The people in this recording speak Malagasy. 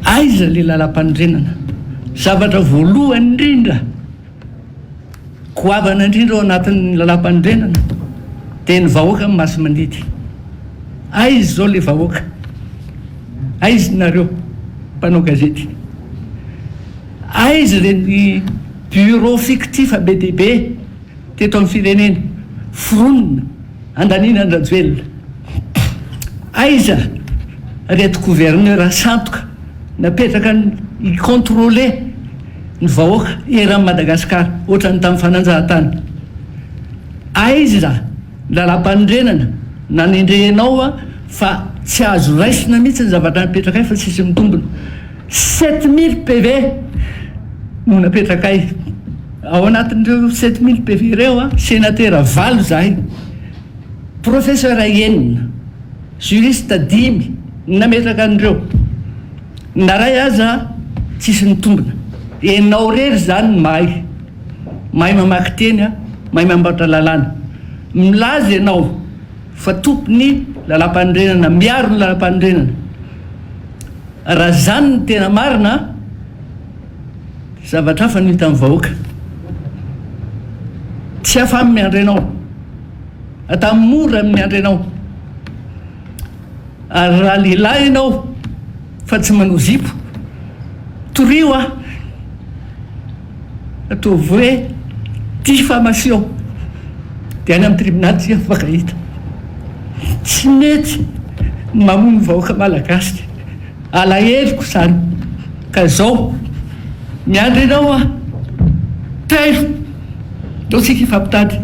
Aiza le lalampanorenana? Zavatra voalohany indrindra, goavana indrindra ao anatin'ny lalampanorenana dia ny vahoaka no masi-mandidy. Aiza izao le vahoaka? Aiza nareo mpanao gazety? Aiza ireny bureau fictif be dia be teto amin'ny firenena foronina handaniana an-dRajoelina? Aiza ireto gouverneur sandoka napetraka hi-controler ny vahoaka eran'i Madagasikara ohatran'ny tamin'ny fananjahantany? Aiza ny lalàmpanorenana nanendrenao fa tsy azo raisina mihitsy ny zavatra napetrakay fa tsisy mitombina? 7000 PV no napetrakay. Ao anatin'ireo 7000 PV ireo, senatera valo izahay, professeur enina, juriste dimy no nametraka an'ireo. Na iray aza tsisy nitombina. Ianao irery izany no mahay. Mahay mamaky teny, mahay mamboatra lalàna. Milaza ianao fa tompon'ny lalàmpanorenana, miaro ny lalàmpanorenana. Raha izany no tena marina, zavatra hafa no hitan'ny vahoaka. Tsy afa-miandry anao. Atao mora ny miandry anao. Ary raha lehilahy ianao fa tsy manao zipo, torio aho. Ataovy hoe diffamation. Dia any amin'ny tribonaly tsika mifankahita. Tsy mety ny mamono ny vahoaka malagasy. Alaheloko izany. Ka izao, miandry anao aho. Tairo. Ndao tsika hifampitady.